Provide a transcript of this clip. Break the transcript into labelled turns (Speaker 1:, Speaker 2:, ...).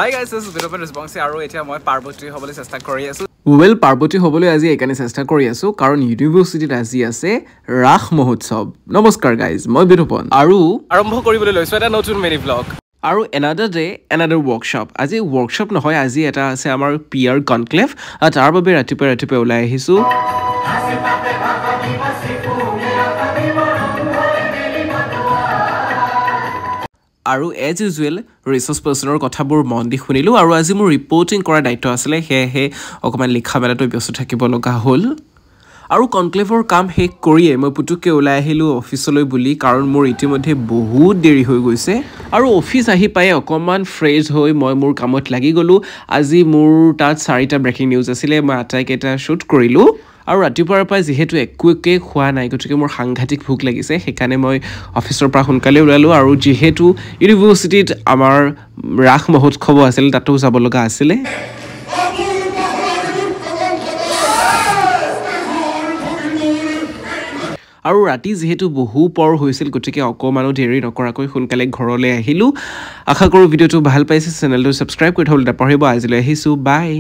Speaker 1: Hi guys, this is Bitopan Rajbongshi আৰু এতিয়া মই পাৰ্বতী হ'বলৈ চেষ্টা কৰি আছোঁ।
Speaker 2: ৱেল, পাৰ্বতী হ'বলৈ আজি এইকাৰণে চেষ্টা কৰি আছোঁ কাৰণ ইউনিভাৰ্চিটিত আজি আছে ৰাস মহোৎসৱ। নমস্কাৰ গাইজ, মই বিতুপন আৰু
Speaker 1: আৰম্ভ কৰিবলৈ লৈছোঁ এটা নতুন মিনি ব্লগ।
Speaker 2: আৰু এনাডাৰ ডে এনাডাৰ ৱৰ্কশ্বপ। আজি ৱৰ্কশ্বপ নহয়, আজি এটা আছে আমাৰ পি আৰ কনক্লেভ। তাৰ বাবে ৰাতিপুৱাই ৰাতিপুৱাই ওলাই আহিছোঁ। আৰু এজ ইউজুৱেল ৰিচৰ্চ পাৰ্চনৰ কথাবোৰ মন দি শুনিলোঁ। আৰু আজি মোৰ ৰিপৰ্টিং কৰাৰ দায়িত্ব আছিলে, সেয়েহে অকণমান লিখা মেলাটো ব্যস্ত থাকিব লগা হ'ল। আৰু কনক্লেভৰ কাম শেষ কৰিয়ে মই পুতুককৈ ওলাই আহিলোঁ অফিচলৈ বুলি, কাৰণ মোৰ ইতিমধ্যে বহুত দেৰি হৈ গৈছে। আৰু অফিচ আহি পাই অকণমান ফ্ৰেছ হৈ মই মোৰ কামত লাগি গ'লোঁ। আজি মোৰ তাত চাৰিটা ব্ৰেকিং নিউজ আছিলে, মই আটাইকেইটা শ্বুট কৰিলোঁ। আৰু ৰাতিপুৱাৰ পৰা যিহেতু একোকে খোৱা নাই, গতিকে মোৰ সাংঘাতিক ভোক লাগিছে। সেইকাৰণে মই অফিচৰ পৰা সোনকালে ওলালোঁ। আৰু যিহেতু ইউনিভাৰ্চিটিত আমাৰ ৰাস মহোৎসৱো আছিল, তাতো যাব লগা আছিলে। আৰু ৰাতি যিহেতু বহু পৰ হৈছিল, গতিকে অকণমানো দেৰি নকৰাকৈ সোনকালে ঘৰলৈ আহিলোঁ। আশা কৰোঁ ভিডিঅ'টো ভাল পাইছে। চেনেলটো ছাবস্ক্ৰাইব কৰি থ'বলৈ নাপাহৰিব। আজিলৈ আহিছোঁ, বাই।